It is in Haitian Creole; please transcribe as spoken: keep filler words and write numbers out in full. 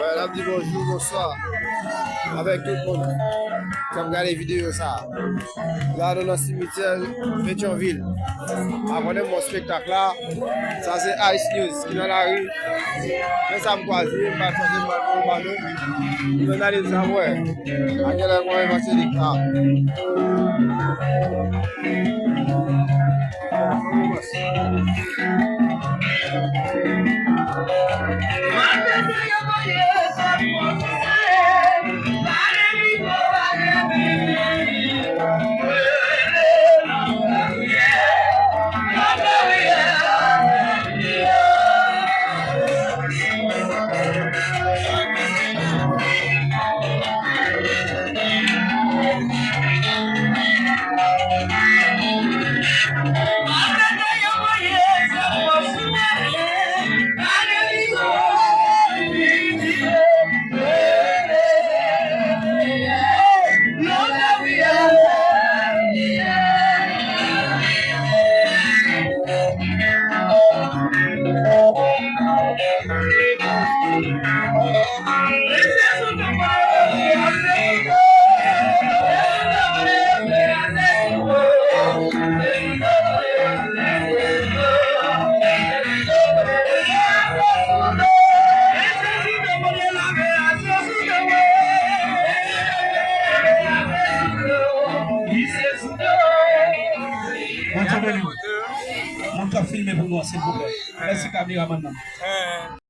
N ap di bonjou, bonswa avèk tout moun k ap gade videyo sa a. La, nou nan simityè Petyonvil. Abòne m nan espektak la. Sa se Ice News ki nan lari. Men sa m kwaze, m pa chwazi, m pa fè yon bano. Nou analize sa, m wè. A gen lè mwen evanjelik la. Bondye beni w. Moun k ap filme pou nou an, silvouplè. Mèsi kameramann nan.